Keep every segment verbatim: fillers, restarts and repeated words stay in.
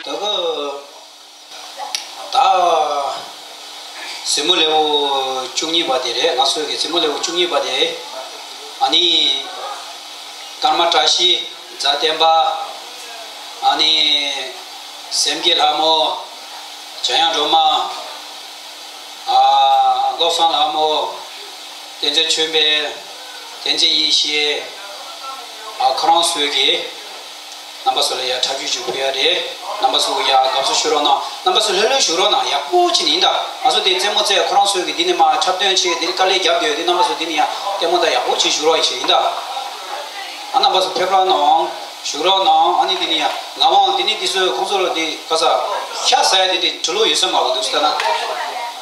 ད་ག་ད། རྩེད་མོ་ལེའུ་བཅུ་གཉིས་པ་དེ་རེད། ང་ཚོའི་གི་རྩེད་མོ་ལེའུ་བཅུ་གཉིས་པ་དེ། ཨ་ནི། ཀརྨ་བཀྲ་ཤིས། རྫ་བསྟན་པ། ཨ་ནི། སེམས་བསྐྱེད་ལྷ་མོ། འཇམ་དབྱངས་སྒྲོལ་མ། ཨ། བློ་བཟང་ལྷ་མོ། བསྟན་འཛིན་ཆོས་འཕེལ། བསྟན་འཛིན་ཡེ་ཤེས། ཨ། ཁོ་རང་ཚོའི་གི། རྣམ་པ་ཚོ་ལ་ཡ་འཁྲབ་སྟོན་ཅིག་ཕུལ་ཡ་རེད། རྣམ་པ་ཚོ་ཡ་དགའ་བསུ་ཞུ་རོགས་གནང་། རྣམ་པ་ཚོ་ལྷོད་ལྷོད་བཞུགས་རོགས་གནང་། ཡག་པོ་བྱས་ནས་ཡིན་ད། ང་ཚོ་དེ་རྩེད་མོ་རྩེ། ཁོ་རང་ཚོའི་གི་འདི་ནས་མར་འཁྲབ་སྟོན་བྱས། འདི་ནས་དཀའ་ལས་རྒྱབ་བསྡད་ཡོད་དེ། རྣམ་པ་ཚོ་འདི་ནས་ཡ་ལྟད་མོ་ད་ཡག་པོ་བྱས་བཞུགས་རོགས་བྱས་ཡིན་ད། ཨ། རྣམ་པ་ཚོ་ཕེབས་རོགས་གནང་། བཞུགས་རོགས་གནང་། ཨ་ནི་འདི་ནས་ཡ་ངག་དབང་འདི་ནས་འདི་ཚོས་ཁོང་ཚོ་ལ་འདི་ག་ས་ཤ་ཟ་ཡ་འདི་འདྲའི་འགྲོ་ལུགས་ཡོད་ས་མ་རེད་འདུག་ཟེར་ལྟ་ན།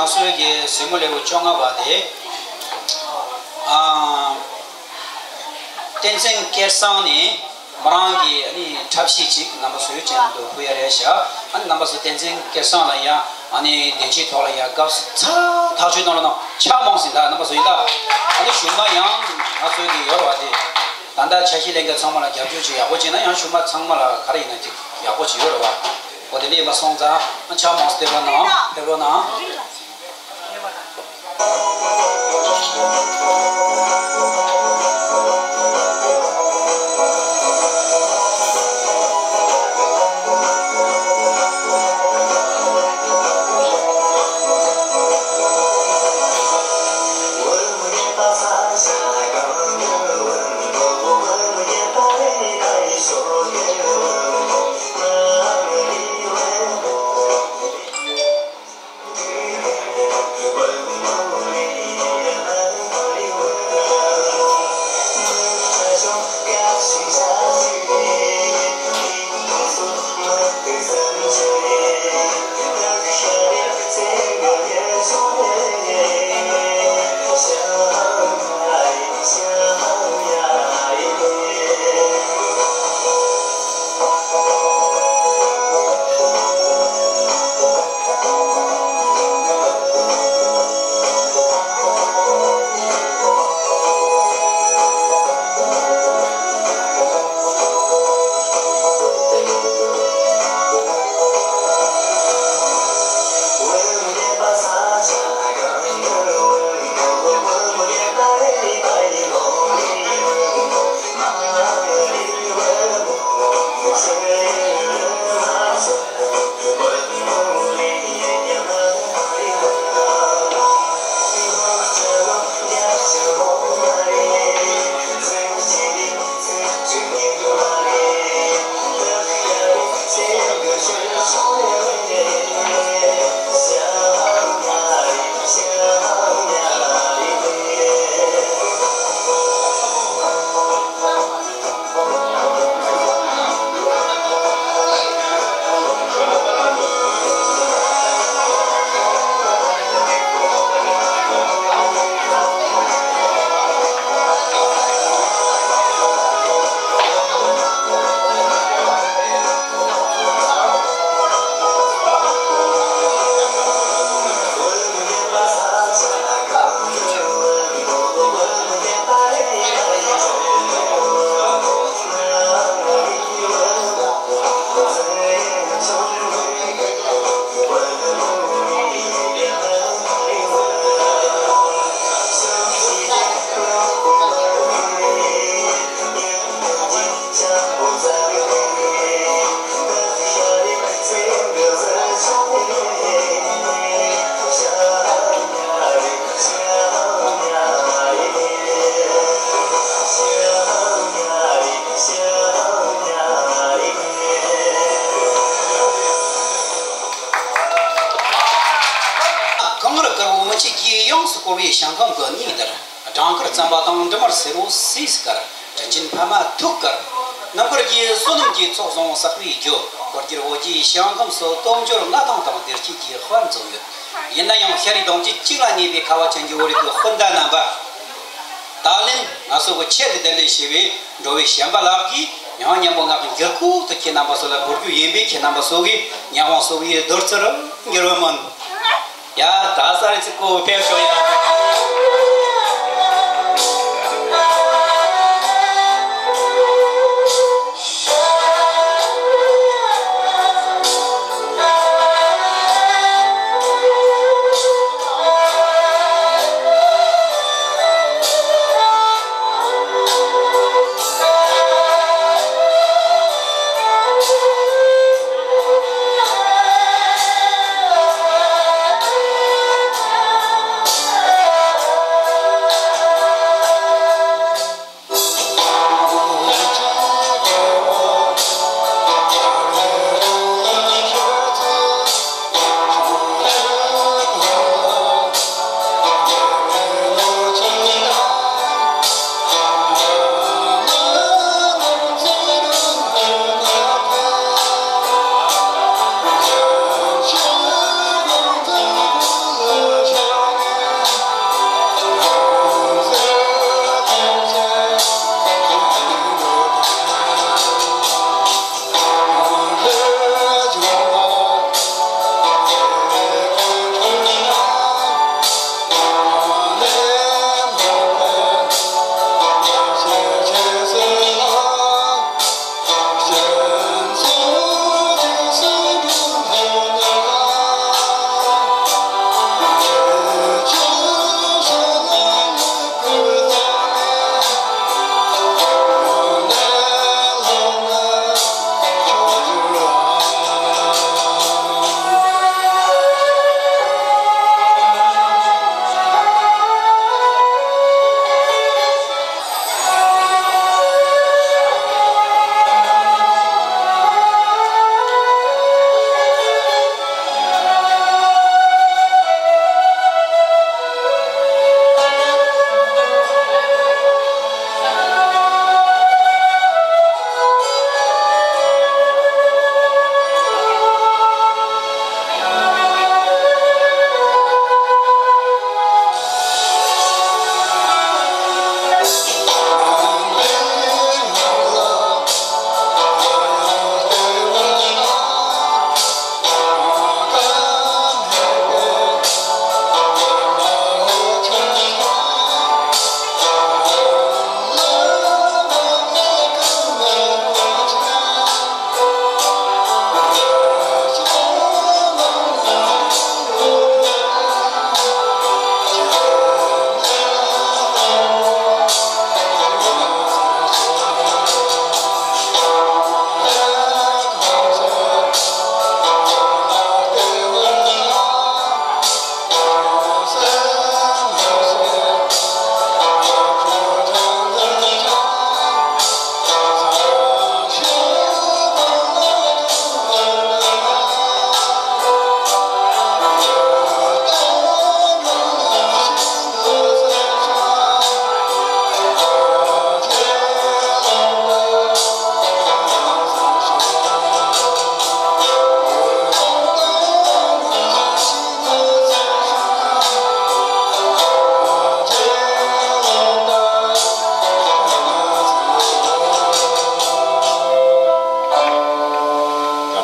ང་ཚོའི་གི་རྩེད་མོ་ལེའུ་བཅོ་ལྔ་པ་དེ། ཨ། བསྟན་འཛིན་སྐལ་བཟང་ནས་མོ་རང་གི་ཨ་ནི་འཁྲབ་གཞས་ཅིག་རྣམ་པ་ཚོའི་སྤྱན་དུ་ཕུལ་ཡ་རེད་ཤག་ཨ་ནི་རྣམ་པ་ཚོ་བསྟན་འཛིན་སྐལ་བཟང་ལ་ཡ་ཨ་ནི་བདེ་སྐྱིད་ཐོག་ལ་ཡ་དགའ་བསུ་ཚ་ཐག་ཆོད་གནང་རོགས་གནང་། ཕྱག་མང་ཟིན་ད་རྣམ་པ་ཚོ་ཡིན་ད། ཨ་ནི་གཞུག་མ་ཡང་ང་ཚོའི་གི་ཡོད་རེད་བ་དེ། ད་ལྟ་ཆ་ཤས་ལེན་མཁན་ཚང་མ་ལ་རྒྱབ་སྐྱོར་ཅིག་ཡག་པོ་བྱས་ན་ཡང་གཞུག་མ་ཚང་མ་ལ་ག་རེ་ཡིན་ན་ཅིག་ཡག་པོ་ཅིག་ཡོད་རེད་བ། འོ་དེ་འདྲ་ཡིན་པ་སོང་ཙང་ཕྱག་མང་སྟེ་ཕེབས་རོགས་གནང་། ཕེབས་རོགས་གནང་། ཞིང་ཁམས་ཀྱི་སྙིང་འདིར། སྦྲང་དཀར་རྩམ་པ་དང་འབྲི་མར་སེར་པོ་སིལ་སིལ་དཀར། དྲིན་ཅན་ཕ་མ་ཐུགས་དཀར། རྣམ་དཀར་གྱི་བསོད་ནམས་ཀྱི་ཚོགས་བཟང་བསགས་པའི་རྒྱུ། འཁོར་སྒྱུར་འོད་ཀྱི་ཞིང་ཁམས་སུ་སྟོབས་འབྱོར་མངའ་ཐང་དང་བདེ་སྐྱིད་ཀྱི་དཔལ་འཛོམས་ཡོད། ཡིན་ན་ཡང་ཤ་རུས་གདུང་རྒྱུད་གཅིག་ལ་གནས་པའི་ཁ་བ་ཅན་གྱི་བོད་རིགས་ཀྱི་སྤུན་ཟླ་རྣམ་པ། ད་ལན་ང་ཚོ་གི་ཆེད་དུ་གདན་འདྲེན་བྱས་པའི་འགྲོ་བའི་བྱམས་པ་ལགས་ཀྱིས་ཡང་སྙན་པོ་ངག་གི་འགྱུར་ཁུག་ཏུ་ཁྱེད་རྣམ་པ་ཚོ་ལ་འབུལ་རྒྱུ་ཡིན་པས། ཁྱེད་རྣམ་པ་ཚོ་གིས་ཉན་དབང་ཚོ་གི་བདུད་རྩིར་འགྱུར་བ་སྨོན། ཡ། ད་ས་རེ་ཚིག་གོ་ཕེབས་ཤོག་ཡ། བཀའ་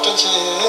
དྲིན་ཆེ།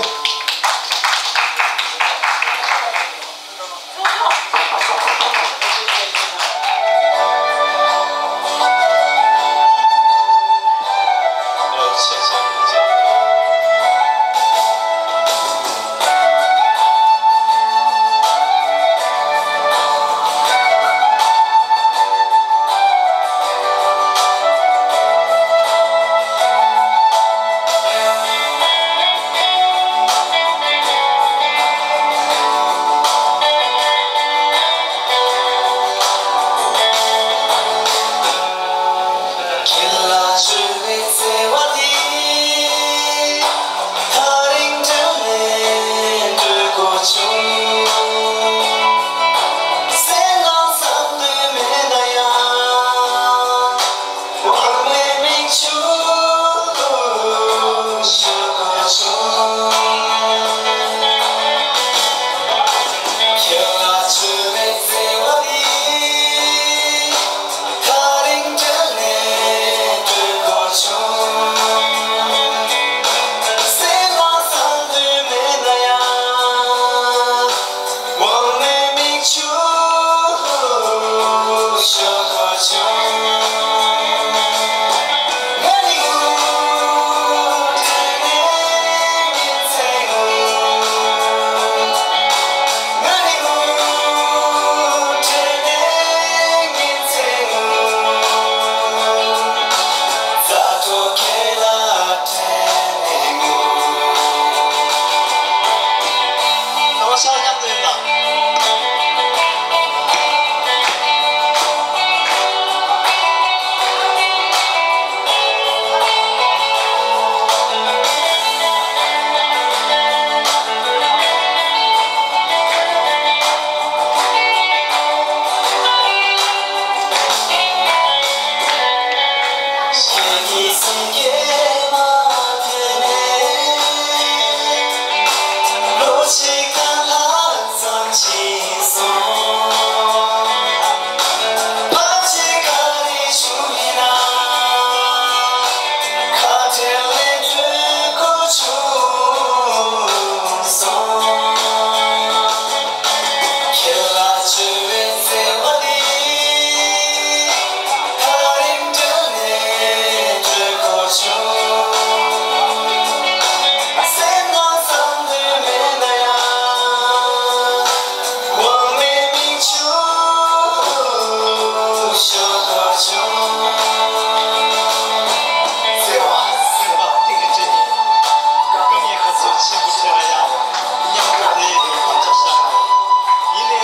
ཡིན་ནའི་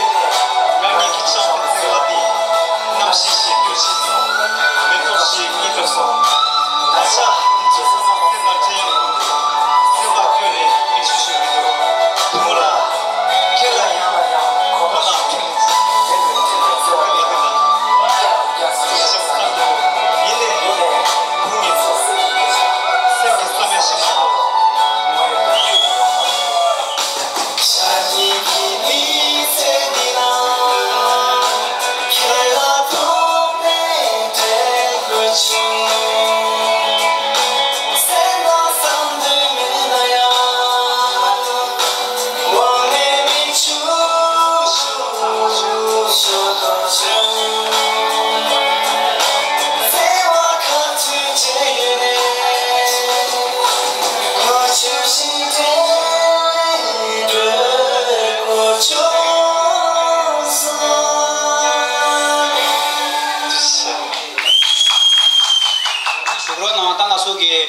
ང་གཉིས་ཀྱི་ཕྱག་ཏུ་བརྩེ་བ་འདི་རྣམ་ཤེས་ཤིག་འགྱུར་ཕྱིན་སོང་། མེ་ཏོག་ཞིག་སྙིང་དུ་སོང་། ད་ཆ་འདི་ཚོ་ཚང་མ་སེམས་ལ་དྲན་ཡོང་དུས་སེམས་པ་ཁོལ་ནས་མིག་ཆུ་ཤོར་གྱི་འདུག་བུ་མོ་ལགས། ཁྱེད་ལ་ཡང་གོ་དང་ཁྱོད་ལ་ཡིན་ནའི་བུ་མོ་སེམས་ཀྱི་བསམ་ཡས་ཤིག་མ་གཏོགས། ཞོགས་རོ་ནང་ད་ང་ཚོ་གི་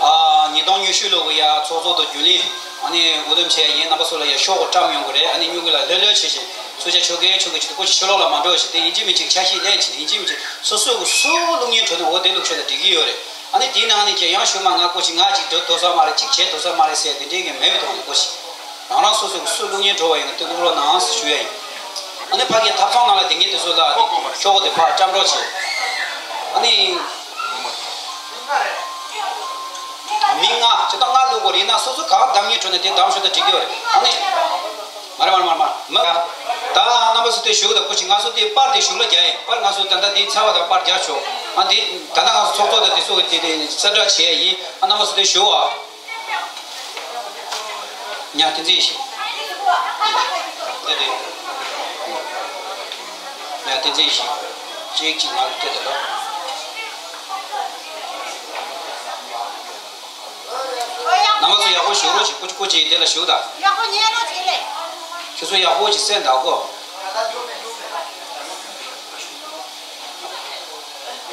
ཨ་ཉིས་སྟོང་ཉི་ཤུ་ལོ་གི་ཡ་ཚོགས་གཙོ་དང་རྒྱུན་ལས་ཨ་ནི་འུ་དུམ་ཆེ་ཡིན་རྣམ་པ་ཚོ་ལ་ཡ་ཤོག་གུ་བཀྲམ་ཡོང་གི་རེད། ཨ་ནི་སྨྱུ་གུ་ལ་ལྷོད་ལྷོད་བྱེད་བཞིན་ཚུར་ཆ་ཆོ་གའི་ཆོ་གའི་ཆེད་དུ་སྐུ་མཁྱེན་ཕྱི་ལོགས་ལ་མ་འགྲོ་ཞིག་དེ་ཡིན་གཅིག་མིན་གཅིག་ཆ་ཤས་ལེན་བྱེད་ཡིན་གཅིག་མིན་གཅིག་སོ་སོ་གི་སུ་བླུག་ཉེན་འཕྲོད་ནས་འོ་དེ་བླུག་ཆོག་ན་འགྲིག་གི་ཡོད་རེད། ཨ་ནི་དེའི་ནང་ནས་ཀྱང་ཡང་ཞུ་མ་ང་སྐུ་མཁྱེན་ང་གཅིག་འགྲོ་ཐུབ་ས་མ་རེད། གཅིག་བྱེད་ཐུབ་ས་མ་རེད་ཟེར་དེ་འདྲའི་གི་མེད་པའི་ཐོག་ནས་སྐུ་མཁྱེན། རང་རང་སོ་སོ་གི་སུ་བླུག་ཉེན་འགྲོ་བ་ཡིན་ན་དེ་བླུག་རོགས་གནང་ཞུ་ཡ་ཡིན། ཨ་ནི་ཕ་གིའི་ཐབ་ཚང་ནང་ལ་དེ་ངས་དེ་ཚོ་ལ་ཤོག་གུ་དེ་ཕར་བཀྲམ་རོགས་བྱེད། ཨ་ནི་མི་ལྔ་ཇི་ལྟར་ལྔ་བླུག་དགོས་རེད་ན་སོ་སོ་གང་བདམས་ཉེན་འགྲོ་ན་དེ་བདམས་ཤོག་དང་འགྲིག་གི་ཡོད་རེད། ཨ་ནི་མ་རེད་མ་རེད་མ་རེད་མ་རེད། ད་རྣམ་པ་ཚོ་དེ་ཞུ་དང་སྐུ་མཁྱེན་ང་ཚོ་དེ་པར་དེ་གཞུག་ལ་རྒྱག་ཡིན། པར་ང་ཚོ་ད་ལྟ་དེ་ཚར་བ་དང་པར་རྒྱག་ཆོག་ཨ་དེ་ད་ལྟ་ང་ཚོ་ཚོགས་གཙོ་དང་དེ་ཚོ་གི་དེ་དེ་གསལ་བསྒྲགས་བྱས་ཡིན། ཨ་རྣམ་པ་ཚོ་དེ་ཞུ་ཨ། ཉ་བསྟན་འཛིན་ཡེ་ཤེས། འདི་འདི། ཉ་བསྟན་འཛིན་ཡེ་ཤེས། གཅིག་གཅིག་ང་ལ་སྤྲད་དེ་ལོ། རྣམ་པ་ཚོ་ཡག་པོ་བཞུགས་རོགས་ཞིག་སྐུ་སྐུ་ཅིག་དེ་ལ་བཞུགས་དང་། ཡག་པོ་ཉན་རོགས་བྱེད་ལེ། ཁྱོད་ཚོ་ཡག་པོ་ཅིག་གསན་དང་གོ།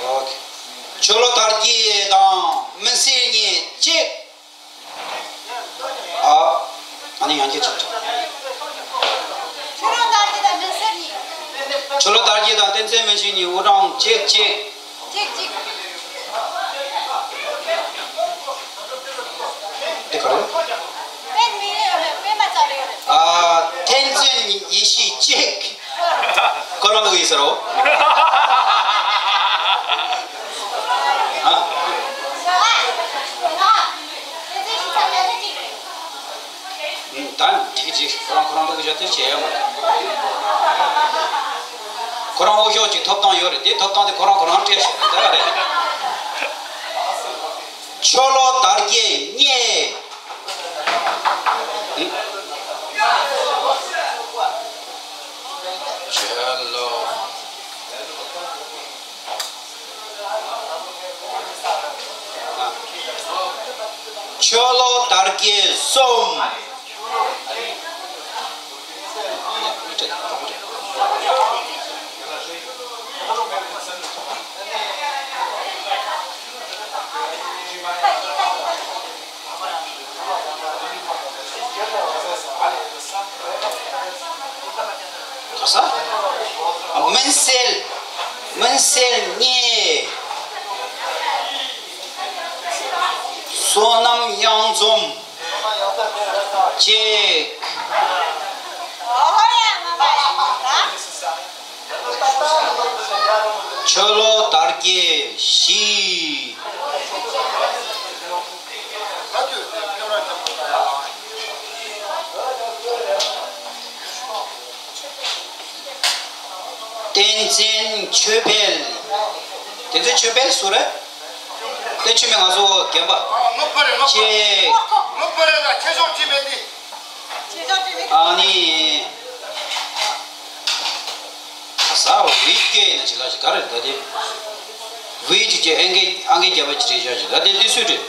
ཨོ་ཁེ། ཆོ་ལོ་དར་རྒྱས་དང་མི་སེར་གཉིས་གཅིག་ཨ། ཨ་ནི་ཡང་སྐྱར་ཆག་ཆག་ཆོ་ལོ་དར་རྒྱས་དང་མི་སེར་གཉིས། ཆོ་ལོ་དར་རྒྱས་དང་བསྟན་འཛིན་མིན་ཞིག་གཉིས་དབུ་གྲངས་གཅིག་གཅིག་གཅིག་གཅིག་འདི་ག་རེ། པེན་མི་རེ་ཡོད་རེད། པེན་མ་རྩ་རེ་ཡོད་རེད། ཨ། བསྟན་འཛིན་ཡེ་ཤེས་གཅིག་ཁོ་རང་ལོག་ཡིན་ཟེར་རོ། ཨ། ད་འགྲིག་གི་འགྲིག་ཁོ་རང་ཁོ་རང་ལོག་གི་བཞག་དེ་བྱས་ཡ་མ་རེད། ཁོ་རང་འོས་ཤོག་ཅིག་ཐོབ་ཐང་ཡོད་རེད། དེ་ཐོབ་ཐང་དེ་ཁོ་རང་ཁོ་རང་སྤྲད་ཤོག་ད་རེད། ཆོ་ལོ་དར་རྒྱས་གཉིས། ཆོ་ལོ། ཆོ་ལོ་དར་རྒྱས་གསུམ། ག་ས། མིན་སེལ། མིན་སེལ་གཉིས། བསོད་ནམས་གཡང་འཛོམས་གཅིག་ཆོ་ལོ་དར་རྒྱས་བཞི། བསྟན་འཛིན་ཆོས་འཕེལ། བསྟན་འཛིན་ཆོས་འཕེལ་སུ་རེད། བསྟན་ཆོས་མེད་ང་ཚོ་རྒན་པ། ངོ་ཕ་རེད་ངོ་ཕ་ཅེ། ངོ་ཕ་རེད་ད་ཁྱེད་ཤོག་ཅི་མེད་ནི། ཨ་ནི། ས་བི་ཀེ་ན་ཅི་ལ་ཅི་ག་རེ་ད་དེ། བི་ཅི་ཅི་ཨང་ཀི་ཨང་ཀི་རྒྱབ་པ་ཅི་རེད་ཅག་ཅི་ད་དེ་འདི་སུས་རེད།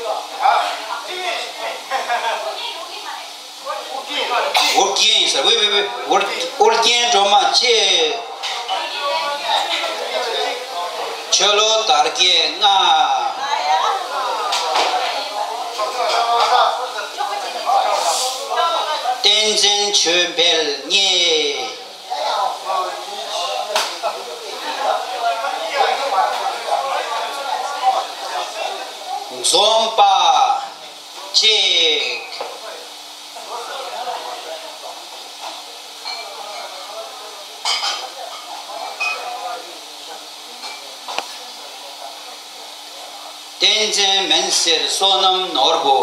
ཨོ་རྒྱན་ཡིན་ས་བི་བི་བི་ཨོ་རྒྱན་སྒྲོལ་མ་ཅེ། ཆོས་ལོ་དར་རྒྱས་ལྔ། བསྟན་འཛིན་ཆོས་འཕེལ་གཉིས། འཛོམས་པ་གཅིག། བསྟན་འཛིན་མིན་སེར་བསོད་ནམས་ནོར་བུ།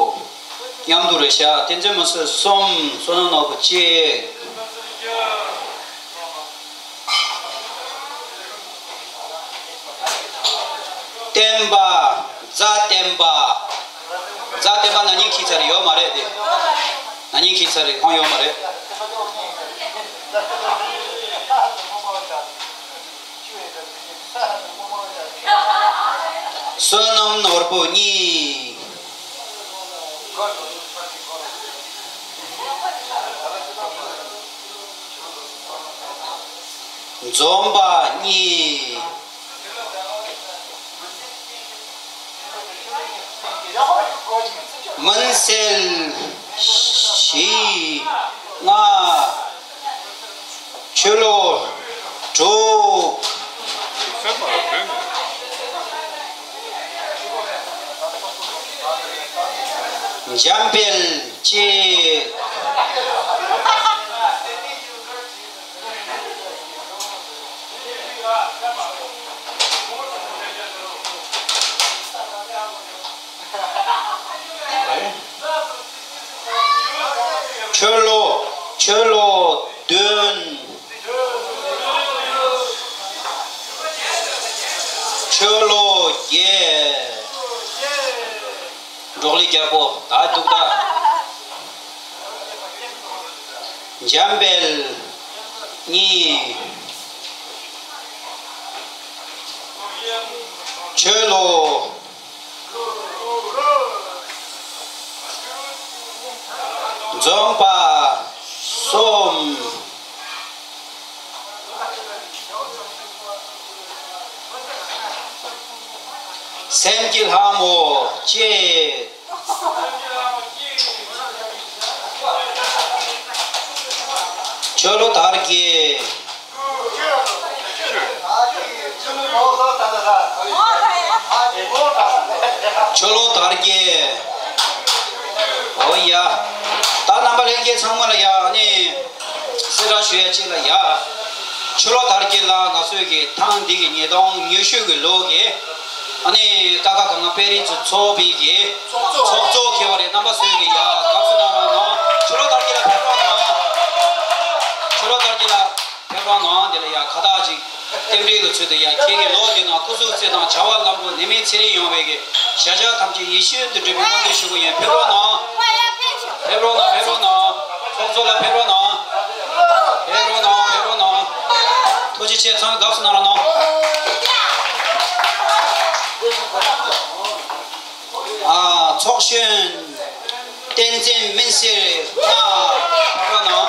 མཉམ་དུ་རེད་ཤག་བསྟན་འཛིན་མིན་སེར་གསུམ་བསོད་ནམས་ནོར་བུ་གཅིག། བསྟན་པ། རྫ་བསྟན་པ། རྫ་བསྟན་པ་ན་ནིང་འཁྱེར་ཚར་ཡོད་མ་རེད་དེ། ན་ནིང་འཁྱེར་ཚར་རེད་ཁོང་ཡོད་མ་རེད། བསོད་ནམས་ནོར་བུ་གཉིས། འཛོམས་པ་གཉིས། མིན་སེལ་བཞི། ལྔ། ཆོས་ལོ་དྲུག། འཇམ་དཔལ་གཅིག། ཆོས་ལོ། ཆོས་ལོ་བདུན། ཆོས་ལོ་བརྒྱད། འབྲོག་ལི་རྒྱལ་པོ་ད་འདུག་ད། འཇམ་དཔལ་གཉིས། ཆོས་ལོ། འཛོམས་པ་གསུམ། སེམས་ཀྱི་ལྷ་མོ་གཅིག། ཆོས་ལོ་དར་རྒྱས། ཆོས་ལོ་དར་རྒྱས། ཨོ་ཡ། ད་རྣམ་པ་ལྷན་རྒྱས་ཚང་མ་ལ་ཡ་ཨ་ནི། གསལ་བསྒྲགས་ཞུ་ཡ་གཅིག་ལ་ཡ། ཆོས་ལོ་དར་རྒྱས་ལགས་ང་ཚོའི་གི་ཐེངས་འདི་གི་ཉིས་སྟོང་ཉི་ཤུ་གི་ལོ་གི་ཨ་ནི་ཀ་ཁ་ག་ང་དཔལ་རི་ཚོ་ཚོགས་པའི་གི་ཚོགས་གཙོ་འཁེལ་བ་རེད། རྣམ་པ་ཚོའི་གི་ཡ་དགའ་བསུ་གནང་རོགས་གནང་། ཆོས་ལོ་དར་རྒྱས་ལགས་ཕེབས་རོགས་གནང་། ཆོས་ལོ་དར་རྒྱས་ལགས་ཕེབས་རོགས་གནང་། འདི་ལ་ཡ་ཁ་བཏགས་ཅིག་རྟེན་འབྲེལ་གྱི་ཚུལ་དུ་ཡ་ཁྱེད་ཀྱི་ལོ་འདི་ནང་སྐུ་གཟུགས་བརྩེ་དང་བྱ་བ་ལམ་འགྲོ་ནད་མེད་ཚེ་རིང་ཡོང་བའི་གི་བྱ་བྱ་ཐམས་ཅད་ཡིད་བཞིན་དུ་འགྲུབ་པའི་སྨོན་འདུན་ཞུ་གི་ཡིན། ཕེབས་རོགས་གནང་། ཕེབས་རོགས་གནང་། ཕེབས་རོགས་གནང་། ཚོགས་གཙོ་ལགས་ཕེབས་རོགས་གནང་། ཕེབས་རོགས་གནང་། ཕེབས་རོགས་གནང་། ཐུགས་རྗེ་ཆེ། ཚང་མ་དགའ་བསུ་གནང་རོགས་གནང་། ཨ། ཚོགས་གཞོན་བསྟན་འཛིན་སྨིན་གསལ་ལགས་ཕེབས་རོགས་གནང་།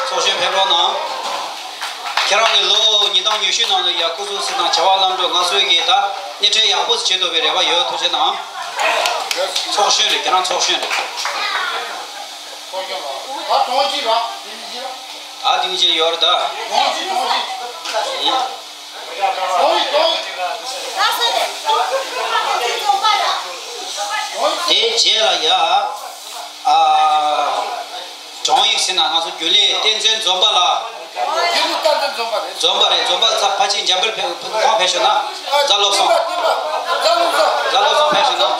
ཚོགས་གཞོན་ཕེབས་རོགས་གནང་། ཁྱེད་རང་གི་ལོ་ཉིས་སྟོང་ཉི་ཤུ་ནང་ལ་ཡ་སྐུ་གཟུགས་བརྩེ་དང་བྱ་བ་ལམ་འགྲོ་ང་ཚོའི་གི་ད་སྣེ་ཁྲིད་ཡག་པོ་བྱེད་ཐུབ་པའི་རེ་བ་ཡོད། ཐུགས་རྗེ་གནང་། ཚོགས་གཞོན་རེད། ཁྱེད་རང་ཚོགས་གཞོན་རེད། ད་གྲོང་ཁྱེར་ར། ད་དེ་མི་བྱེད་ཡོད་རེད་ད། གྲོང་ཁྱེར་གྲོང་ཁྱེར། ཡིན། དེའི་རྗེས་ལ་ཡ། ཨ། དྲུང་ཡིག་ཟེར་ན་ང་ཚོ་རྒྱུན་ལས་བསྟན་འཛིན་འཛོམས་པ་ལགས། རྒྱུན་ལས་བསྟན་འཛིན་འཛོམས་པ་རེད། འཛོམས་པ་རེད། འཛོམས་པ་ཚ་ཕལ་ཆེར་འཇམ་དཔལ་ཕེབས་ཁོང་ཕེབས་ཤོག་ན། རྫ་བློ་བཟང་། རྫ་བློ་བཟང་ཕེབས་ཤོག་ན།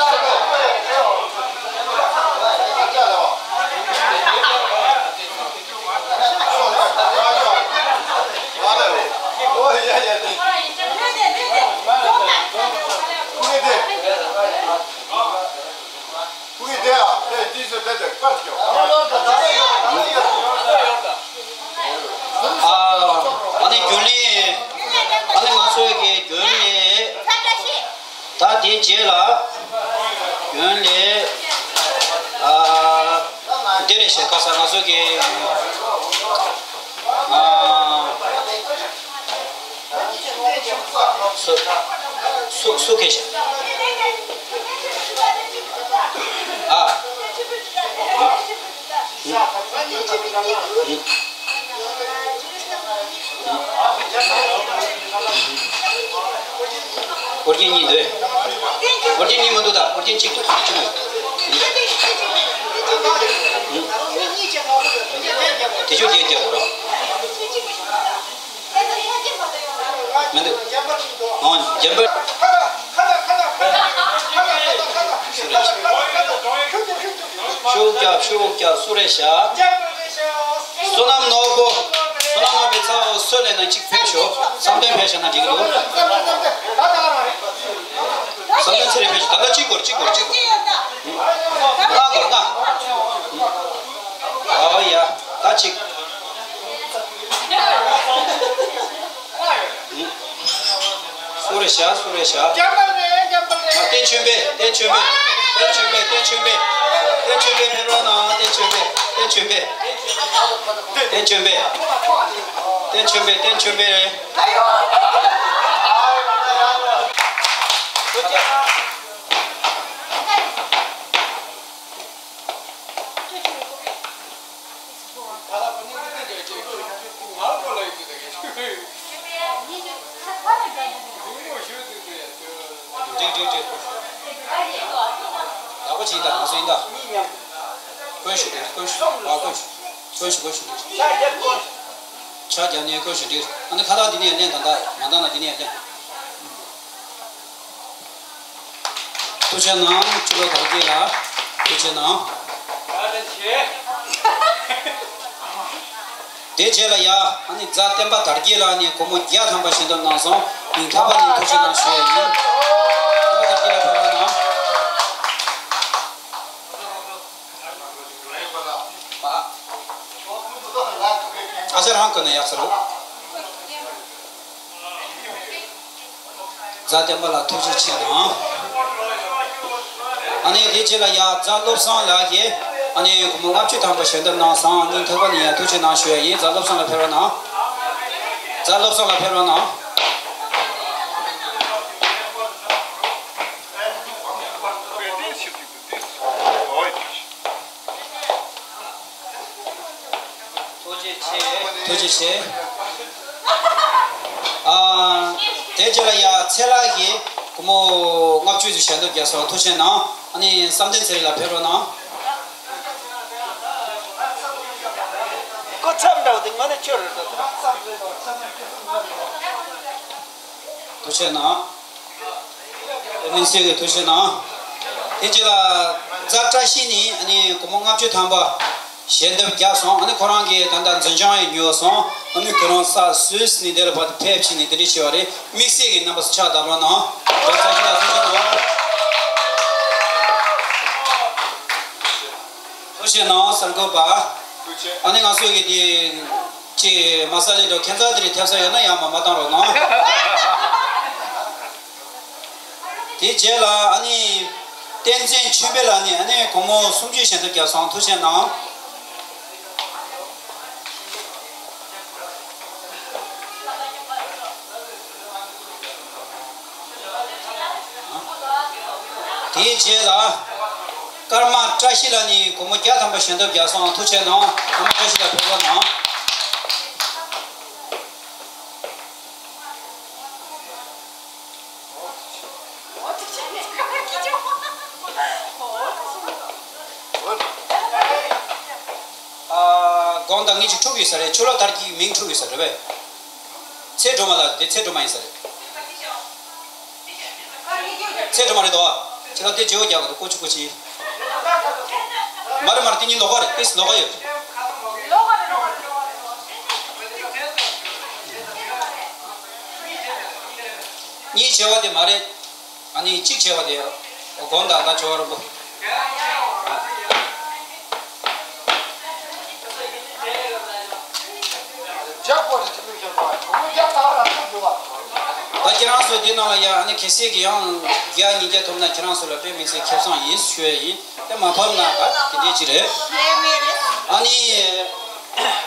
ཨ་ནི་རྒྱུན་ལས། ཨ་ནི་ང་ཚོའི་གི་རྒྱུན་ལས། ད་དེའི་རྗེས་ལ་རྒྱུན་ལས། ཨ། འདི་རེད་ཤག་ཁ་སང་ང་ཚོ་གི། ཨ། སུ། སུ། སུ་སྐད་ཤག་ཨ། ཨོ་རྒྱན་གཉིས་འདུག་ཨོ་རྒྱན་གཉིས་མི་འདུག་ད་ཨོ་རྒྱན་གཅིག་འདུག་གཅིག་མི་འདུག་དེ་ཆོ་རྒྱན་རྒྱག་རོགས། མི་འདུག་ཨོ་རྒྱན་པ། ཤུགས་རྒྱབ་ཤུགས་རྒྱབ་སུ་རེད་ཤག་བསོད་ནམས་ནོར་བུ། བསོད་ནམས་ནོར་བུའི་ཚ་བོ་སུ་ལས་ན་གཅིག་ཕེབས་ཤོག་བསམ་གཏན་ཕེབས་ཤག་ན་འགྲིག་གི་འདུག་བསམ་གཏན་ཚེ་རིང་ཕེབས་ཤོག་ད་ལྟ་གཅིག་སྐོར་གཅིག་སྐོར་གཅིག་སྐོར། ལྔ་སྐོར་ལྔ། ཨོ་ཡ། ད་གཅིག་སུ་རེད་ཤག་སུ་རེད་ཤག་རྒྱབ་པ་རེད། རྒྱབ་པ་རེད། ཨ། བསྟན་ཆོས་འཕེལ། བསྟན་ཆོས་འཕེལ། བསྟན་ཆོས་འཕེལ། བསྟན་ཆོས་འཕེལ། བསྟན་ཆོས་འཕེལ་ཕེབས་རོགས་གནང་། བསྟན་ཆོས་འཕེལ། བསྟན་ཆོས་འཕེལ། བསྟན་ཆོས་འཕེལ། བསྟན་ཆོས་འཕེལ། བསྟན་ཆོས་འཕེལ། འགྲིག་འགྲིག་འགྲིག་ཡག་པོ་བྱེད་ད། ང་ཚོ་ཡིན་ད། བསྐོན་ཞུ་འགྲིག་བསྐོན་ཞུ། ཨ། བསྐོན་ཞུ། བསྐོན་ཞུ་བསྐོན་ཞུ་འགྲིག་ཕྱག་རྒྱབ་ནས་བསྐོན་ཞུ་འགྲིག་ཨ་ནི་ཁ་བཏགས་འདི་ནས་ལེན། ད་ལྟ་མ་བཏང་ན་འདི་ནས་ལེན། ཐུགས་རྗེ་གནང་། སྤྱི་ལོ་དར་རྒྱས་ལགས། ཐུགས་རྗེ་གནང་། དེ་རྗེས་ལ་ཡ། ཨ་ནི་རྫ་བསྟན་པ་དར་རྒྱས་ལགས་ནས་སྒོར་མོ་བརྒྱ་ཐམ་པ་ཞལ་འདེབས་གནང་སོང་། སྙིང་ཐག་པ་ནས་ཐུགས་རྗེ་གནང་ཞུ་ཡ་ཡིན། བསྟན་པ་དར་རྒྱས་ལགས་ཕེབས་རོགས་གནང་། ཨ་ཅག་རང་བཀོད་ན་ཡག་ས་རེད། རྫ་བསྟན་པ་ལགས་ཐུགས་རྗེ་ཆེ་གནང་། ཨ་ནི་དེ་རྗེས་ལ་ཡ། རྫ་བློ་བཟང་ལགས་ཀྱིས་ཨ་ནི་སྒོར་མོ་ལྔ་བཅུ་ཐམ་པ་ཞལ་འདེབས་གནང་སོང་། སྙིང་ཐག་པ་ནས་ཡ་ཐུགས་རྗེ་གནང་ཞུ་ཡ་ཡིན། རྫ་བློ་བཟང་ལགས་ཕེབས་རོགས་གནང་། རྫ་བློ་བཟང་ལགས་ཕེབས་རོགས་གནང་། ཐུགས་རྗེ་ཆེ། ཨ། དེ་རྗེས་ལ་ཡ། ཚེ་ལྷ་གིས་སྒོར་མོ་ལྔ་བཅུ་ཞལ་འདེབས་བརྒྱབ་སོང་། ཐུགས་རྗེ་གནང་། ཨ་ནི་བསམ་གཏན་ཚེ་རིང་ལགས་ཕེབས་རོགས་གནང་། ཀོ་མཚམས་འདྲ་བོ་དེ་ང་ནི་ཁྱོད་རེད། ཐུགས་རྗེ་གནང་། དམིགས་བསལ་གྱི་ཐུགས་རྗེ་གནང་། དེ་རྗེས་ལ་རྫ་བཀྲ་ཤིས་ནས་ཨ་ནི་སྒོར་མོ་ལྔ་བཅུ་ཐམ་པ་ཞལ་འདེབས་བརྒྱབ་སོང་། ཨ་ནི་ཁོ་རང་གིས་ད་ལྟ་འཛིན་བྱང་ཡང་ཉོས་སོང་། ཨ་ནི་ཁོ་རང་ས་སུད་སི་ནས་འདི་ལ་བར་དུ་ཕེབས་ཕྱིན་ནས་དེ་འདྲ་བྱས་པ་རེད། དམིགས་བསལ་གྱི་རྣམ་པ་ཚོ་ཕྱག་བརྡབ་རོགས་གནང་། རྫ་བཀྲ་ཤིས་ལགས་ཐུགས་རྗེ་གནང་། ཐུགས་རྗེ་གནང་། གསར་འགོད་པ། ཨ་ནི་ང་ཚོ་གི་དེ་ཅིག་མ་ས་ལེ་འགྲོ་ཁྱད་མཚར་དེ་རིགས་ཐེབས་ས་ཡོད་ན་ཡང་མ་མ་བཏང་རོགས་གནང་། དེ་རྗེས་ལ་ཨ་ནི་བསྟན་འཛིན་ཆོས་འཕེལ་ལགས་ནས་ཨ་ནི་སྒོར་མོ་སུམ་ཅུ་ཞལ་འདེབས་བརྒྱབ་སོང་། ཐུགས་རྗེ་གནང་། དེའི་རྗེས་ལ་ཀརྨ་བཀྲ་ཤིས་ལགས་ནས་སྒོར་མོ་བརྒྱ་ཐམ་པ་ཞལ་འདེབས་བརྒྱབ་སོང་། ཐུགས་རྗེ་གནང་། ཀརྨ་བཀྲ་ཤིས་ལགས་ཕེབས་རོགས་གནང་། ཨ། དགོངས་དག་ངེད་ཀྱི་ཕྲུ་གུ་ཡོད་ས་རེད། ཆུ་ལོག་དར་གྱི་མིང་ཕྲུ་གུ་ཡོད་ས་རེད་པས། ཚེ་སྒྲོལ་མ་ལགས་དེ་ཚེ་སྒྲོལ་མ་ཡིན་ས་རེད། ཚེ་སྒྲོལ་མ་རེད་དོ། ཁྱེད་རང་དེ་བརྗེ་བོ་རྒྱག་གི་འདུག་ཀོ་ཆུ་ཀོ་ཆི། མ་རེད་མ་རེད། དེ་གཉིས་ལོགས་ཀ་རེད། དེ་ལོགས་ཀ་ཡོད། གཉིས་བྱས་པ་དེ་མ་རེད། ཨ་ནི་གཅིག་བྱས་པ་དེ། དགོངས་དག་ད་ཇོ་བོ་རིན་པོ། ད་ཁྱེད་རང་ཚོ་འདི་ནང་ལ་ཡ་ཨ་ནི་གལ་སྲིད་ཀྱི་ཡང་བརྒྱ་ཉིས་བརྒྱ་ཐོབ་ན་ཁྱེད་རང་ཚོ་ལ་དཔེ་མི་སྲིད་ཁེ་བཟང་ཡིན་ཞུ་ཡ་ཡིན། དེ་མ་ཐོབ་ན་ད་དེ་འདྲས་ཅིག་རེད། ཨ་ནི་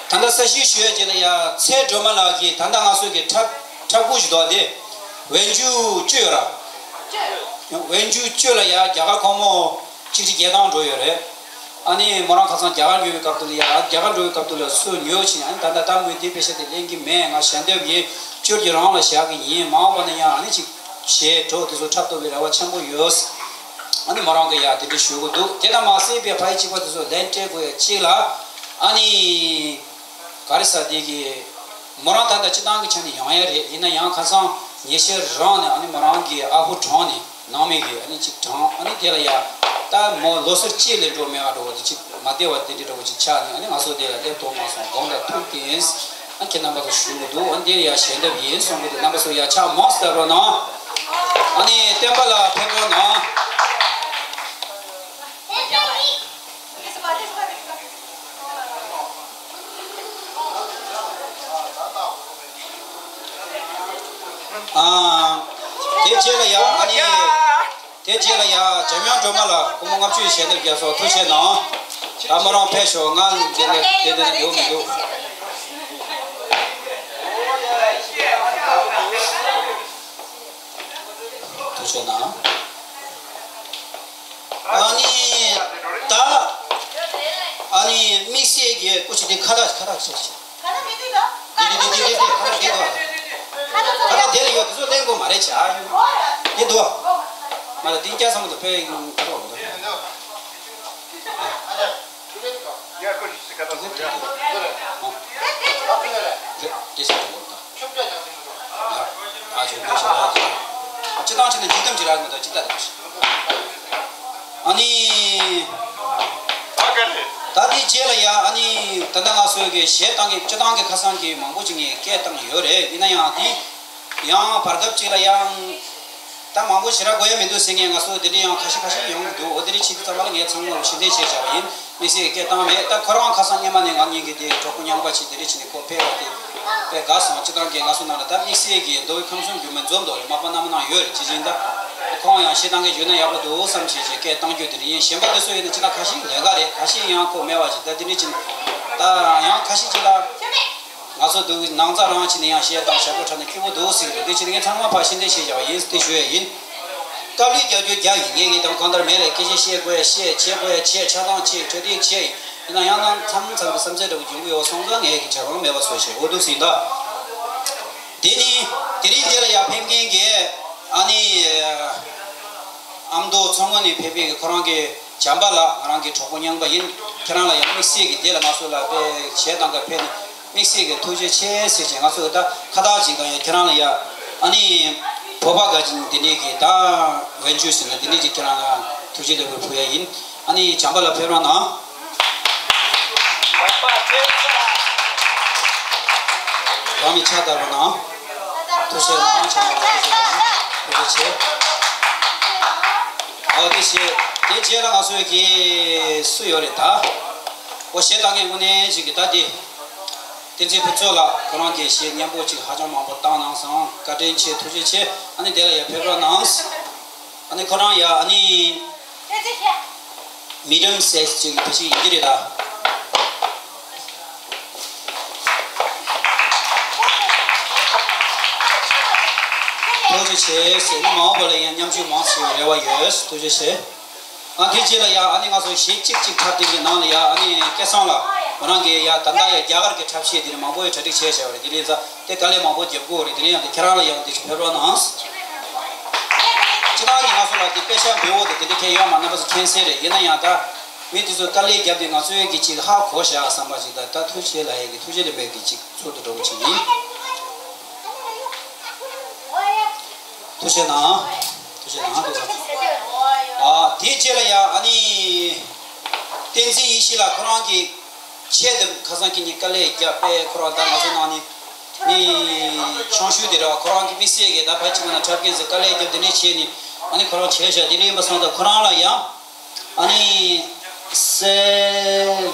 ད་ལྟ་གསལ་བཤད་ཞུ་ཡ་ཅིག་ལ་ཡ་ཚེ་སྒྲོལ་མ་ལགས་ཀྱིས་ད་ལྟ་ང་ཚོ་གི་འཁྲབ་འཁྲབ་ཁུ་ཞིག་འདུག་དེ་ཝན་ཅུ་བཅུ་ཡོད་ར། ཝན་ཅུ་བཅུ་ལ་ཡ་རྒྱ་གར་ཁོང་མོ་གཅིག་ཁྲི་བརྒྱད་སྟོང་འགྲོ་ཡོད་རེད། ཨ་ནི་མོ་རང་ཁ་སང་རྒྱ་གར་ཡོད་པའི་སྐབས་དུ་ལ་ཡ་རྒྱ་གར་འགྲོ་བའི་སྐབས་དུ་ལ་སུ་ཉོས་ཕྱིན། ཨ་ནི་ད་ལྟ་ལྟད་མོའི་དེ་པེ་ཤ་དེ་ལེན་གྱི་མེད། ང་ཞལ་འདེབས་ཡིན། བཅོལ་གྱི་རང་ལ་བཞག་གི་ཡིན། མ་འོངས་པ་ན་ཡང་ཨ་ནི་ཅིག་གཞས་གྲོགས་དེ་ཚོ་འཁྲབ་ཐུབ་པའི་རེ་བ་ཆེན་པོ་ཡོད། ཨ་ནི་མོ་རང་གི་ཡ་དེ་འདྲ་ཞུ་གི་འདུག་དེ་དང་མ་ཟད་པའི་ཕ་ཡི་གཅིག་པ་དེ་ཚོ་ལན་སྤྲད་དགོས་ཡ་གཅིག་ལ། ཨ་ནི། ག་རེ་ཟེར་དེ་གི། མོ་རང་ད་ལྟ་སྤྱི་བཏང་གི་ཆ་ནས་ཡོང་ཡ་རེད། ཡིན་ན་ཡང་ཁ་སང་ཉེ་ཆར་རང་ནས་ཨ་ནི་མོ་རང་གི་ཨ་ཁུ་གྲོངས་ནས་ནང་མི་གི་ཨ་ནི་གཅིག་གྲོངས། ཨ་ནི་དེ་ལ་ཡ་ད་མོ་ལོ་སར་གཅིག་ལས་འགྲོ་མེད་པ་འདྲ་བོ་དེ་གཅིག་མ་བདེ་བ་དེ་འདྲ་འདྲ་བོ་གཅིག་ཆགས་ནས་ཨ་ནི་ང་ཚོ་དེ་ལ་སླེབས་ཐུབ་མ་སོང་། དགོངས་དག་ཐུགས་བདེན། ཨ་ཁྱེད་རྣམ་པ་ཚོ་ཞུ་གི་འདུག་ཨ་ནི་དེ་ལ་ཡ་ཞལ་འདེབས་ཡིན་གསུང་གི་འདུག་རྣམ་པ་ཚོ་ཡ་ཆ་མང་སྟེ་བསྡད་རོགས་གནང་། ཨ་ནི་བསྟན་པ་ལགས་ཕེབས་རོགས་གནང་། ཨ། དེ་རྗེས་ལ་ཡ་ཨ་ནི། དེ་རྗེས་ལ་ཡ་འཇམ་དབྱངས་སྒྲོལ་མ་ལགས་སྐུ་ངོ་ལྔ་བཅུ་ཞལ་འདེབས་རྒྱབ་སོང་། ཐུགས་རྗེ་གནང་། ད་མོ་རང་ཕེབས་ཤོག་ང་འདི་ལ་དེ་འདི་ལ་འགྲོ་མི་འདུག་ཐུགས་རྗེ་གནང་། ཨ་ནི། ད། ཨ་ནི་དམིགས་བསལ་གྱི་སྐུ་མཁྱེན་འདི་ཁ་བཏགས་ཁ་བཏགས་ཟེར་ཞིག་འདི་འདི་འདི་འདི་འདི་ཁ་བཏགས་འདི་འདུག་ཁ་བཏགས་འདི་ལ་ཡོད། དེ་ཚོ་ལེན་དགོས་མ་རེད་བྱ་ཡོད། འདི་འདུག་མ་རེད་འདི་སྐྱ་བསམ་མི་འདུག་དཔེ་ཁ་བཏགས་འདུག་ཨ་ནི། ད་དེའི་རྗེས་ལ་ཡ་ཨ་ནི་ད་ལྟ་ང་ཚོའི་གི་གཞས་བཏང་གི་སྤྱི་བཏང་གི་ཁ་སང་གི་མང་པོ་ཅིག་ངས་སྐད་བཏང་ཡོད་རེད། ཡིན་ན་ཡང་དེ་ཡང་བར་སྐབས་ཅིག་ལ་ཡང་ད་མང་པོ་ཞེ་དྲག་དགོས་ཡ་མི་འདུག་ཟེར་མཁན་ང་ཚོ་དེ་འདྲ་ཡང་ཁ་ཤས་ཁ་ཤས་ཡོང་གི་འདུག་འོ་དེ་འདྲ་བྱེད་དུས་ཙམ་པ་ལ་ངས་ཚང་མ་ལ་ཕྱིར་འཐེན་བྱས་བཞག་པ་ཡིན། དམིགས་བསལ་གྱི་སྐད་བཏང་མེད། ད་ཁོ་རང་ཁ་སང་སྔོན་མ་ནས་ང་གཉིས་ཀྱི་དེ་གྲོགས་པོ་རྙིང་པ་ཅིག་དེ་འདྲ་བྱས་ནས་ཁོ་ཕེབས་པ་དེ་དཔེ་དགའ་སོང་། སྤྱི་བཏང་གི་ང་ཚོ་ནང་ལ་ད་དམིགས་བསལ་གྱི་མདོ་དབུས་ཁམས་གསུམ་རྒྱུད་སྨད་འཛོམས་འདུག་རེད། མ་པ་རྣམ་པ་ནང་ཡོད་རེད། ཇི་བཞིན་ད་ཁོང་ཡང་གཞས་བཏང་མཁན་བརྗོད་ན་ཡག་པོ་འདུག་བསམ་བྱས་བྱས་སྐད་བཏང་རྒྱུ་དེ་རེད། ཡིན་གཞན་པ་དེ་ཚོ་ཡིན་ན་སྤྱི་བཏང་ཁ་ཤས་ལས་ཀ་རེད། ཁ་ཤས་ཡང་ཁོ་མེད་པ་ཅིག་ད་དེ་འདྲ་ཅིག་ད་ཡང་ཁ་ཤས་ཅིག་ལ། ང་ཚོ་འདུག་ནང་རྩ་རང་ཕྱིན་ནས་ཡང་གཞས་དང་ཞབས་བྲོ་འཁྲབ་ན་སྐྱིད་པོ་འདུག་ཟེར་གྱི་འདུག་དེ་ཕྱིན་ངས་ཚང་མ་ཕར་ཕྱིར་འཐེན་བྱས་བཞག་པ་ཡིན། དེ་ཞུ་ཡས་ཡིན། དཀའ་ལས་རྒྱག་རྒྱུ་རྒྱག་ཡིན། ངས་ངས་དང་གང་ལྟར་མེད་ལས་སྐད་ཆ་བཤད་དགོས་ཡ་བཤད། བྱེད་དགོས་ཡ་བྱེད། ཆགས་སྡང་བྱེད། གྲ་སྒྲིག་བྱེད་ཡིན། ཡིན་ན་ཡང་ནང་མཚམས་མཚམས་ཀྱི་བསམ་ཚུལ་འདྲ་བོ་འབྱུང་གི་ཡོད་སོང་ཙང་ངས་ཀྱི་བྱ་རང་མེད་པ་བཟོ་བྱས་འོ་འདུག་ཟིན་ད། དེ་ནི་དེ་རིང་འདི་ལ་ཡ་ཕེབས་མཁན་གྱི་ཨ་ནི། ཨ་མདོ་མཚོ་སྔོན་ནས་ཕེབས་པའི་ཁོ་རང་གི་བྱམས་པ་ལགས། ང་རང་གི་གྲོགས་པོ་རྙིང་པ་ཡིན། ཁྱེད་རང་ལ་ཡང་དམིགས་བསལ་གྱི་འདི་ལ་ང་ཚོ་ལ་དཔེ་གཞས་བཏང་ག་ཕེབས་ནས་དམིགས་བསལ་གྱི་ཐུགས་རྗེ་ཆེ་ཟེར་བྱས། ང་ཚོ་ད་ཁ་བཏགས་ཅིག་དང་ཡང་ཁྱེད་རང་ལ་ཡ་ཨ་ནི་བོད་པ་དགའ་ཅན་འདི་ནས་ཀྱི་ད་ཝན་ཅུ་ཟེར་ན་འདི་ནས་ཀྱི་ཁྱེད་རང་ལ་ཐུགས་རྗེ་ལེགས་འབུལ་ཕུལ་ཡ་ཡིན། ཨ་ནི་བྱམས་པ་ལགས་ཕེབས་རོགས་གནང་། རང་མི་ཕྱག་བརྡབ་རོགས་གནང་། ཐུགས་རྗེ་གནང་། བྱམས་པ་ལགས་ཐུགས་རྗེ་གནང་། ཐུགས་རྗེ་ཆེ། ཨོ་དེ་བྱས། དེ་རྗེས་ལ་ང་ཚོའི་གི་སུ་ཡོད་རེད་ད། ཨོ་གཞས་བཏང་མཁན་དངོས་གནས་ཅིག་གི་ད་དེ། བསྟན་འཛིན་ཕུན་ཚོགས་ལགས་ཁོ་རང་གི་གཞས་སྙན་པོ་ཅིག་ཧ་ཅང་མང་པོ་བཏང་གནང་སོང་། བཀའ་དྲིན་ཆེ། ཐུགས་རྗེ་ཆེ། ཨ་ནི་དེ་ལ་ཡ་ཕེབས་རོགས་གནང་། ཨ་ནི་ཁོ་རང་ཡ་ཨ་ནི་མི་ཌམ་སེགས་ཅིག་ཕལ་ཆེར་ཡིན་གྱི་རེད་ད། ཐུགས་རྗེ་ཆེ་ཟེར་ནས་མ་འོངས་པ་ལ་ཡང་མཉམ་ཞུགས་མང་ཆེ་བའི་རེ་བ་ཡོད། ཐུགས་རྗེ་ཆེ། ཨ་དེ་རྗེས་ལ་ཡང་ཨ་ནི་ང་ཚོ་གཞས་གཅིག་གཅིག་འཁྲབ་སྟེང་གི་ནང་ལ་ཡང་ཨ་ནི་སྐལ་བཟང་ལགས་ཁོ་རང་གིས་ཡང་ད་ལྟ་ཡང་རྒྱ་གར་གྱི་འཁྲབ་གཞས་དེ་ནི་མང་པོ་ཡང་གྲ་སྒྲིག་བྱས་བཞག་པ་རེད། དེ་རིང་ཙང་དེ་དཀའ་ལས་མང་པོ་རྒྱབ་དགོས་རེད། དེ་རིང་ཡང་དེ་ཁྱེད་རང་ལ་ཡང་དེ་ཕེབས་རོགས་གནང་། སྤྱི་བཏང་གི་ང་ཚོ་ལ་དེ་དཔེ་ཤ་འབེལ་བོ་དེ་དེ་འདྲ་ཁྱེད་ཡོད་མ་རྣམ་པ་ཚོ་མཁྱེན་གསལ་རེད། ཡིན་ན་ཡང་ད་མི་དེ་ཚོ་དཀའ་ལས་བརྒྱབ་སྟེ་ང་ཚོའི་གི་ཅིག་ཧ་གོ་བཞག་བསམ་པ་ཅིག་ད་ད་ཐུགས་རྗེ་ལ་ཡ་གི་ཐུགས་རྗེ་ལེན་པའི་གི་ཅིག་ཚུལ་དུ་འགྲོ་བ་ཅིག་ཡིན། ཐུགས་རྗེ་གནང་། ཐུགས་རྗེ་གནང་། ཐུགས་རྗེ་གནང་། ཨ་དེའི་རྗེས་ལ་ཡ་ཨ་ནི་བསྟན་འཛིན་ཡེ་ཤེས་ལགས་ཁོ་རང་གི་ཆེད་དུ་ཁ་སང་ཁྱེད་ཉིད་དཀའ་ལས་བརྒྱབ་པས་ཁོ་རང་ད་ང་ཚོ་ནང་ནས་མི་ཆུང་ཤོས་དེ་རེད་བ། ཁོ་རང་གི་དམིགས་བསལ་གྱི་ད་ཕལ་ཆེར་ང་ན་འཁྲབ་མཁན་ཚོ་དཀའ་ལས་བརྒྱབ་དེ་འདྲས་བྱས་ནས་ཨ་ནི་ཁོ་རང་བྱས་བཞག་དེ་འདྲས་ཡིན་པ་སོང་ཙང་ཁོ་རང་ལ་ཡང་ཨ་ནི་སེ།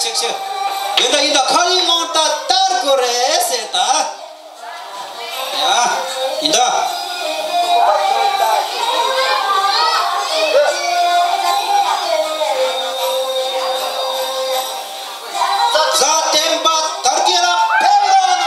ཆིག་ཆིག་ཆིག་ཡིན་ད་ཡིན་ད། ཁ་ལི་མང་ད་ལྟར་དགོས་རེད་ཟེར་ད། ཡ། ཡིན་ད། གཟའ་སྤེན་པ་དར་རྒྱས་ལ་ཕེབས་རོགས་གནང་།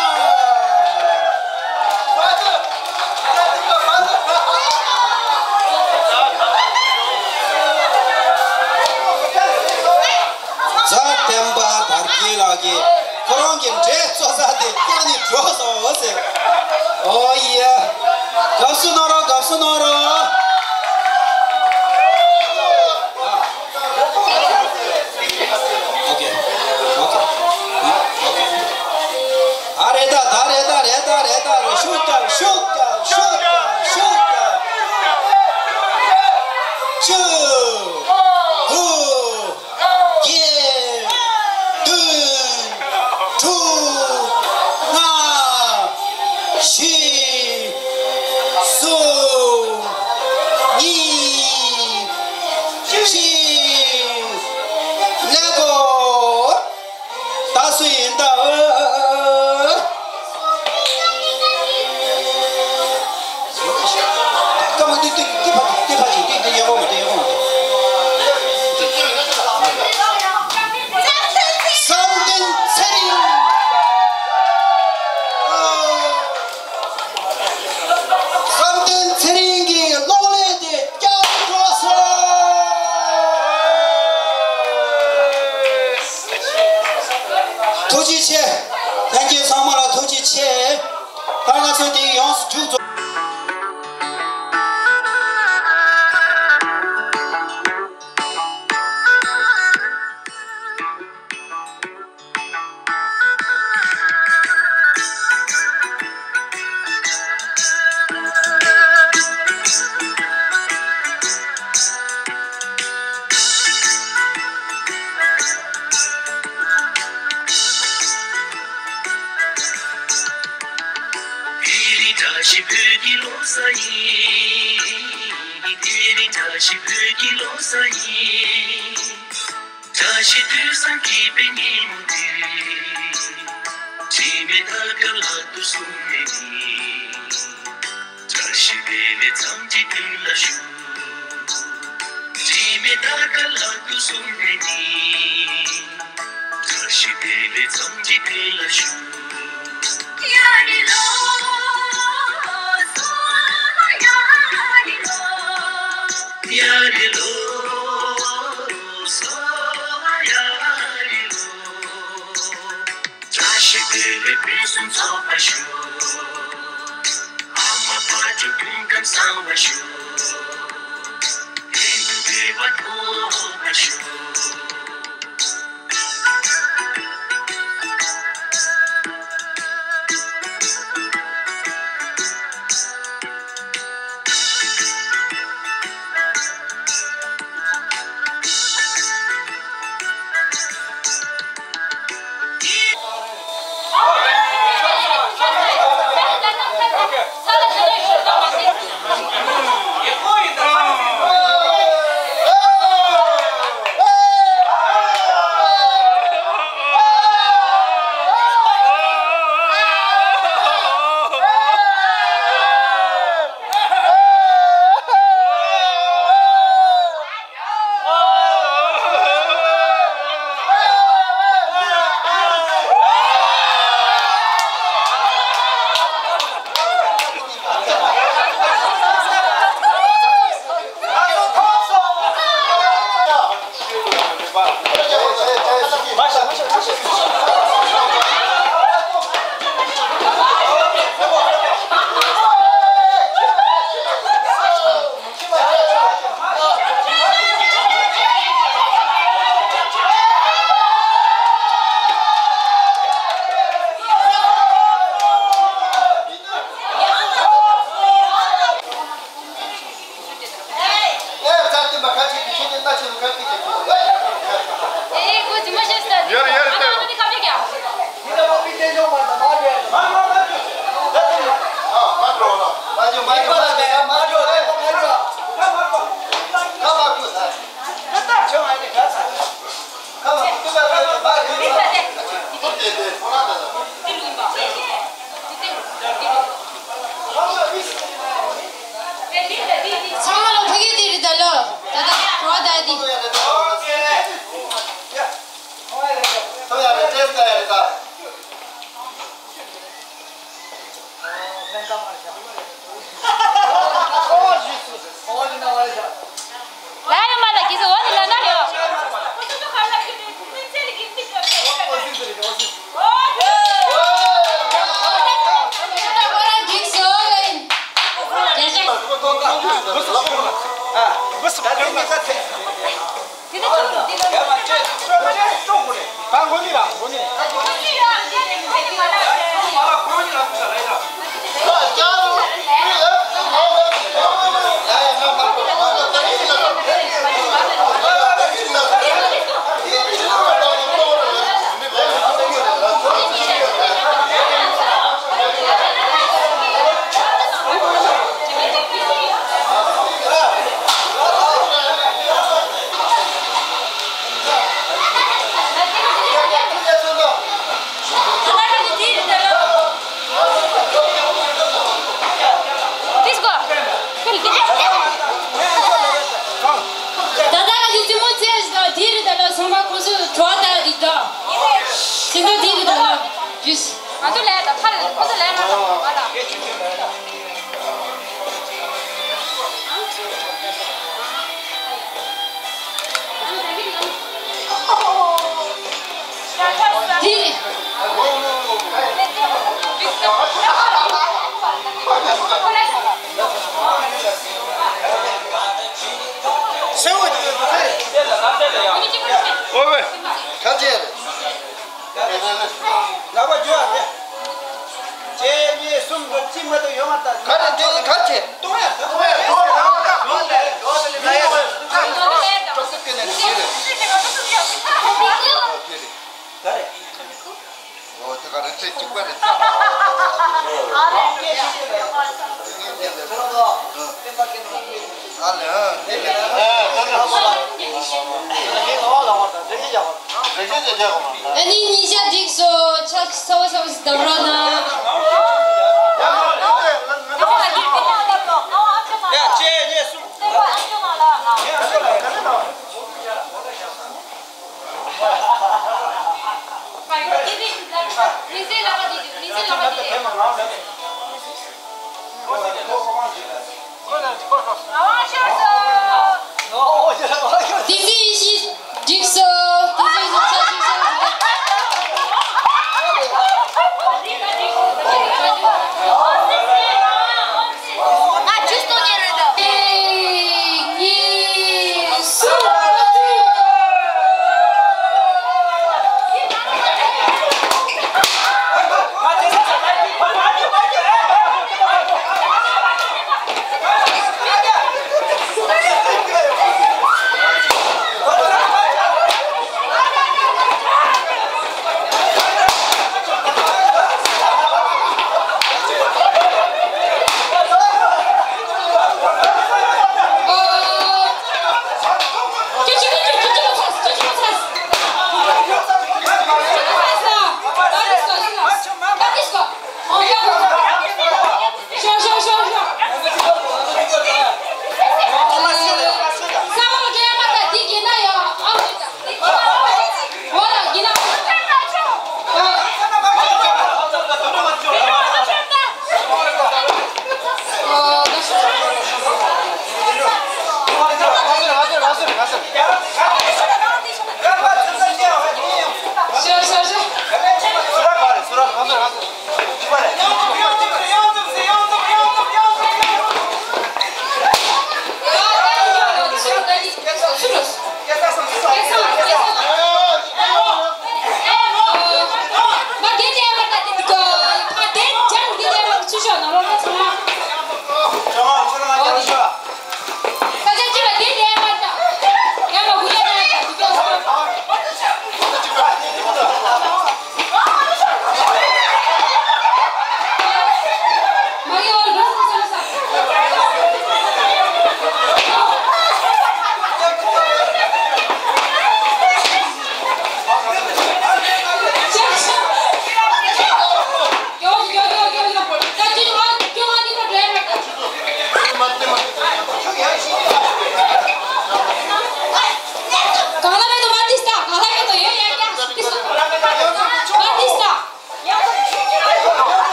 གཟའ་སྤེན་པ་དར་རྒྱས་ལགས་ཀྱིས་ཁོ་རང་གི་འབྲས་བཙོ་ས་དེ་བཀག་ནས་འགྲོ་སོང་ཟེར། ཨོ་ཡ། དགའ་བསུ་གནང་རོགས། དགའ་བསུ་གནང་རོགས། ཨོ་ཀེ། ཨོ་ཀེ། ཨོ་ཀེ། ད་རེད་ད། ད་རེད་ད། རེད་ད། རེད་ད། རེད། ཤུགས་རྒྱབ། ཤུགས་རྒྱབ། ཤུགས་རྒྱབ། ཤུགས་རྒྱབ། བཅུ། དགུ། བརྒྱད། བདུན། དྲུག་ལྔ། བཞི། གསུམ། གཉིས། གཅིག་ལེགས་གོ། ད་སུ་ཡིན་ད། ཨ། སྐར་མ་ཏི་ཏི་ཏི་ཕ་ཏི་ཕ་ཅིག་ཏི་ཏི་གཡས་འོག་མ་ཏི་གཡས་འོག་མ་ཏི། བསམ་གཏན་ཚེ་རིང་། བསམ་གཏན་ཚེ་རིང་གི་གློག་ཀླད་དེ་བསྐྱར་འགྲོ་སོང་། ཐུགས་རྗེ་ཆེ། ལྷན་རྒྱས་ཚང་མ་ལ་ཐུགས་རྗེ་ཆེ། ད་ང་ཚོ་འདི་ཡོངས་སུ་མཇུག་རྫོགས། དེ་རིང་བཀྲ་ཤིས་བོད་ཀྱི་ལོ་གསར་ཡིན། དེ་རིང་བཀྲ་ཤིས་བོད་ཀྱི་ལོ་གསར་ཡིན། བཀྲ་ཤིས་དུས་བཟང་སྐྱིད་པའི་ཉིན་མོ་འདིར། དྲི་མེད་དར་དཀར་ལག་ཏུ་བཟུང་བའི་ཉིན། བཀྲ་ཤིས་བདེ་ལེགས་འཚམས་འདྲི་ཀུན་ལ་ཞུ། དྲི་མེད་དར་དཀར་ལག་ཏུ་བཟུང་བའི་ཉིན། བཀྲ་ཤིས་བདེ་ལེགས་འཚམས་འདྲི་ཀུན་ལ་ཞུ། ཡ་རེ་ལོ། ཡ་རེ་ལོ། ཡ་རེ་ལོ། ཡ་རེ་ལོ། བཀྲ་ཤིས་བདེ་ལེགས་ཕུན་སུམ་ཚོགས་པར་ཤོག། ཨ་མ་ཕ་ཇོ་སྐུ་ཁམས་བཟང་བར་ཤོག། ལྷན་དུ་བདེ་བ་ཐོབ་པར་ཤོག། ཡར་ཡར་ལྟ། ཚང་མ་ལ་ཕ་གི་དེ་རེད་ད་ལོ། ད་ད་གྲོགས་ད་དེ། ལ་ཡོད་མ་ལ་གིས་འོ་ནི་ལ་ན་ཡོད། ད་ལྟ་ང་ཚོ་རྩེད་མོ་རྩེ་བཞིན་དུ་དེ་རེད། ད་ལྟ་སོང་པ་ཁོ་ཚོས་གྲོགས་ལྟ་བ་དེ་དང་། དེ་འདྲ་དེ་རེད། ད་ལྟ་ཇུས། ང་ཚོ་ལས་ད་ཕར་ཁོ་ཚོ་ལས་མ་ཐག་ང་ལ། དེ་རེད། ཨོ་ཝེ། ཁ་ཆེ། ལག་པ་རྒྱུ་བ་དེ། གཅིག་གཉིས་གསུམ་དང་གཅིག་མ་གཏོགས་ཡོད་མ་རེད། ག་རེ་དེ་ག་ཆེ། གཏོང་ཡ་ད་གཏོང་ཡ་གཏོང་ཡ་གཏོང་ཡ་གཏོང་ཡ་ག་རེ། ཨོ་དེ་ག་རེ་ཚེ་གཅིག་པ་རེད། ཨ་ནི་ཉིན་ཞག་འགྲིག་སོང་། ཆ་ཚ་བོ་ཚ་བོ་ཞིག་བསྡམ་རོགས་གནང་། དེ་ཚོ་ཡིན་ཞིག་འགྲིག་སོང་། དེ་ཚོ་ཡིན་ཞིག་ཆ་ཞིག་སོང་། ང་ཇུས་གཏོང་མཁན་རེད་ད། གཉིས། གསུམ།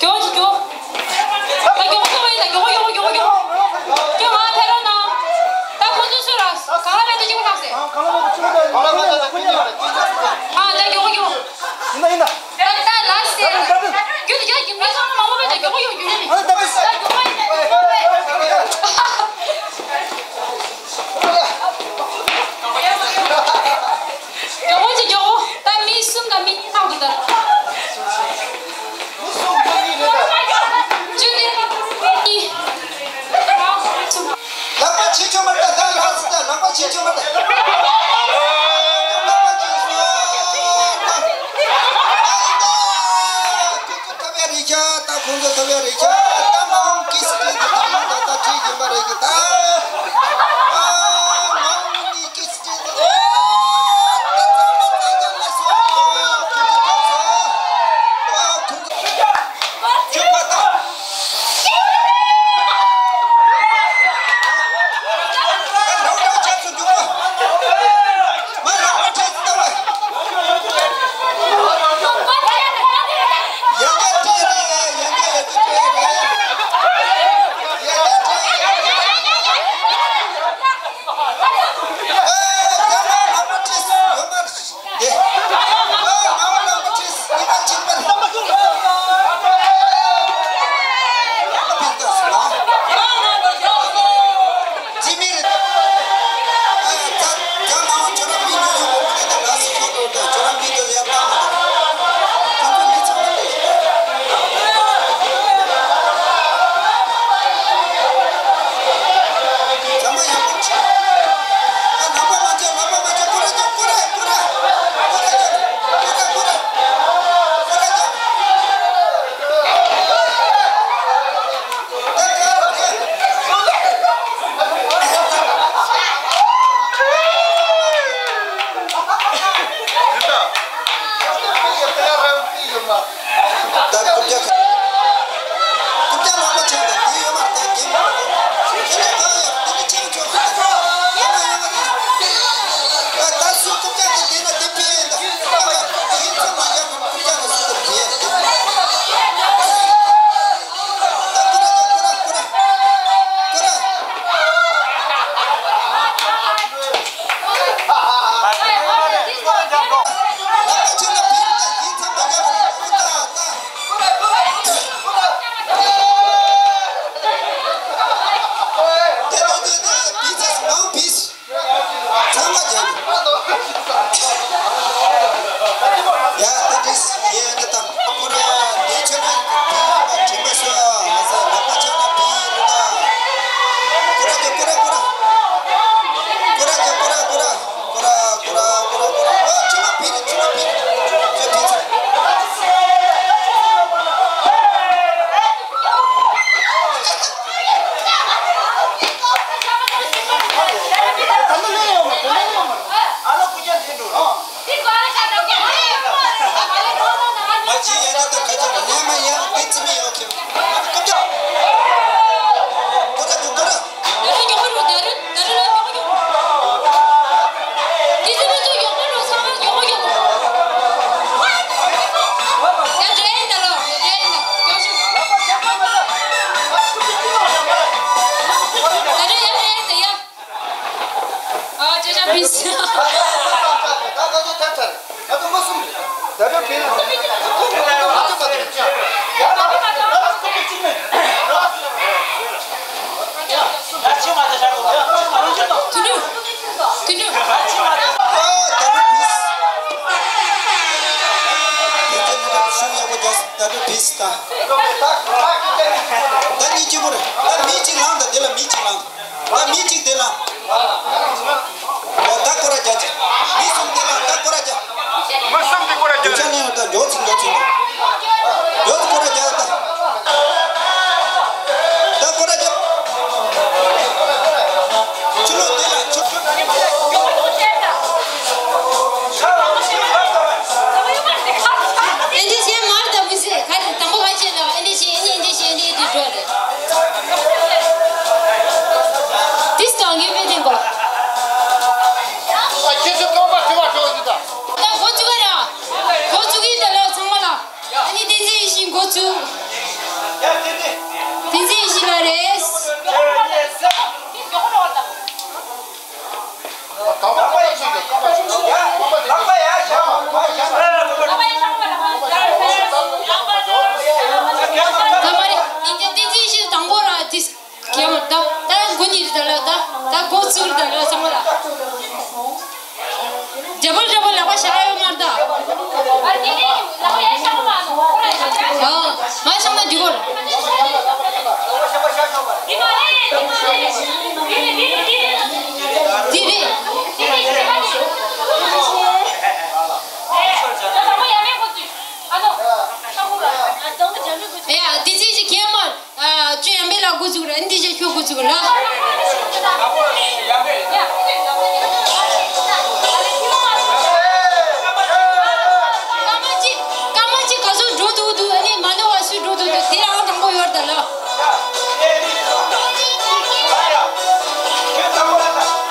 མགྱོགས་ཤིག་མགྱོགས། ད་མགྱོགས་པོ་ཡིན་ད། མགྱོགས་པོ་མགྱོགས་པོ་མགྱོགས་པོ་མགྱོགས་པོ། མགྱོགས་མ་ཕེབས་རོགས་གནང་། ད་ཁོང་ཚོ་སུ་ར་གང་ལ་མེད་དུ་གཅིག་པོ་ལྷག་ཟེར། ཨ་ད་མགྱོགས་པོ་མགྱོགས་པོ། ཡིན་ད་ཡིན་ད། ད་ད་ལགས་སེ། རྒྱུ་དེ་རྒྱ་གི་མི་ཚང་མ་མང་པོ་མེད་ད། མགྱོགས་པོ་མགྱོགས་པོ་ཡོང་རྒྱུ་རེད། ཨ་ད་ད། མགྱོགས་པོ་ཅིག་མགྱོགས་པོ། ད་མི་གསུམ་དང་མི་གཉིས་ལྷག་འདུག་ད། མི་གསུམ་མི་གཉིས་རེད་ད། བཅུ་གཉིས། ལག་པ་ཆེ་ཆུང་མ་ད། ད་ལགས་སོ། ད་ལག་པ་ཆེ་ཆུང་མ་ད། ལག་པ་ཆེ་ཆུང་མ་ད། ཁོང་ཚོ་ཐོབ་ཡ་རེད་ཤག་ད་ཁོང་ཚོ་ཐོབ་ཡ་རེད་ཤག་ད་མ་འོངས་ཀི་སི་ཀྲི་དེ་དང་ད་ད་ཁྲིད་ཀྱིན་པ་རེད་ཤག་ད། ཨ་མ་འོངས་ནི་ཀི་སི་ཀྲི་དེ། ཨོ། ད་ཚང་མ་ཚང་ཀྱང་ལ་སོ། ཁོང་ཚོ་ཐོབ་སོང་། ཨ་ཁོང་ཚོ་ཁྱོད་པ་ད། ད་རྐུབ་བཀྱག་ཁ། རྐུབ་བཀྱག་ལག་པ་ཆག་ད་དེ་ཡོད་མ་རེད། ད་རྒན་མ་རེད། ཁྱེད་ཀྱི་གང་ཡོད་དེ་ནི་ཁྱེད་ཀྱི་ཆོག་ད་ཡོད་མ་ཡོད་མ་རེད། ད་སུ་རྐུབ་བཀྱག་གི་དེ་ན་དེ་ཕི་ཡིན་ད། ད་ཡིན་ཚུལ་མ་རྒྱག་གི་རྐུབ་བཀྱག་ལ་སུ་རྐུབ་དེ་ཡིན། ད་ཀུ་ར་ཀུ་ར་ཀུ་ར་ཀུ་ར། ཨ་ཅེ་ཅེ་པི་སི། ད་ད་ཕིས་ད། ད་གཉིས་གཅིག་པོ་རེད། ད་མི་གཅིག་ལངས་དང་། དེ་ལ་མི་གཅིག་ལངས་དང་། ད་མི་གཅིག་དེ་ལ། འོ་ད་སྐོར་ར་རྒྱག་ཅིག་མི་གསུམ་དེ་ལ་ད་སྐོར་ར་རྒྱག་མི་གསུམ་དེ་སྐོར་ར་རྒྱག་ཆ་ནས་ད་མགྱོགས་ཅིག་མགྱོགས་ཅིག་མགྱོགས་ཅིག་སྐོར་ར་རྒྱག་ད། ད་སྐོར་ར་རྒྱག་ཆུ་ལོག་དེ་ལ་ཆུ། ཨེ་འདྲ་བྱས་མར་ད་མི་ཟེར། ག་རེ་དང་པོ་ག་བྱས་ན་ཨེ་འདྲ་བྱས། ཨེ་འདྲ་ཨེ་འདྲ་བྱས། ཨེ་འདྲ་དེ་འགྲོ་རེད། དེ་སྟོང་ངེས་མེད་དེ་གོ། ཨ་ཁྱེད་ཚོ་རྐང་པ་དེ་བ་འགྲོ་འདི་ད། ད་འགོ་བཙུགས་ཀ་ར། འགོ་བཙུགས་ཀྱི་ད་ལ་ཚང་མ་ལ། ཨ་ནི་བསྟན་འཛིན་ཡེ་ཤེས་འགོ་བཙུགས། བསྟན་འཛིན་ཡེ་ཤེས་ལགས་རེད། ད་མ་རེད། ཡིན་ཏེ་བསྟན་འཛིན་ཡེ་ཤེས་དང་པོ་ར་དེ་གས་མ་ད། ད་འགོ་ནི་རེད་ད་ལ། ད་ད་འགོ་བཙུགས་རེད་ད་ལ་ཚང་མ་ལ། རྒྱ་བོར་རྒྱ་བོར་ལག་པ་བཞག་ཡོད་མ་རེད་ད། ཨ་མ་བཞག་ན་འགྲིག་གོ། དེ་རེད། ཡ་དེ་ཚེ་ཞིག་གས་མ། ཨ། ཁྱོད་ཡང་པའི་ལ་འགོ་བཙུགས་ར། འདི་བྱས་ཁྱོད་འགོ་བཙུགས་ལ། སྐར་མ་གཅིག་སྐར་མ་གཅིག་ག་ཚོད་འགྲོ་འདུག་འདུག་ཨ་ནི་མ་ནོར་བ་སུས་འགྲོ་འདུག་འདུག་དེ་རང་དང་པོ་ཡོད་ད་ལ།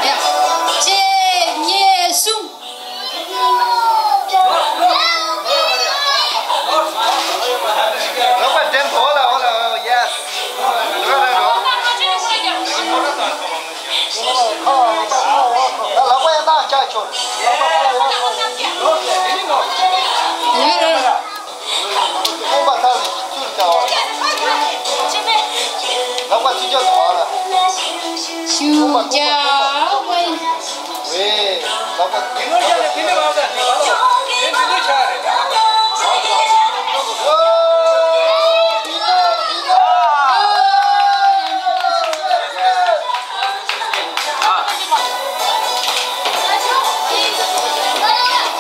ཡ། གཅིག་གཉིས་གསུམ། རོགས་པ་འདྲེན་འོ་ལ་འོ་ལ་ཡེ་སི། རོགས་རོགས་རོགས། ད་ལག་པ་ཡང་ནང་བཅག་ཆོག་ཡོད་རེད། ཁོང་པ་ལྟར་ཚུར་བཅག་པ། ལག་པ་ཚུར་བཅག་དང་བ་ལ། ཤུ་རྒྱ་ཝེ། ཝེ། ལག་པ། དེ་ནོ་ཆ་རེད། དེ་ནི་བ་ད་དེ་ནོ་ཆ་རེད།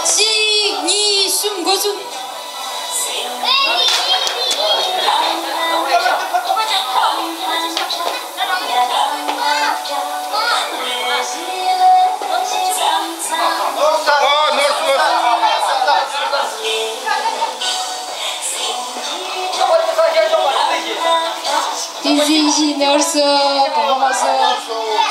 གཅིག་གཉིས་གསུམ་འགོ་བཙུགས། བསྟན་འཛིན་ཡེ་ཤེས་ནོར་སོང་། གོང་མ་སོང་།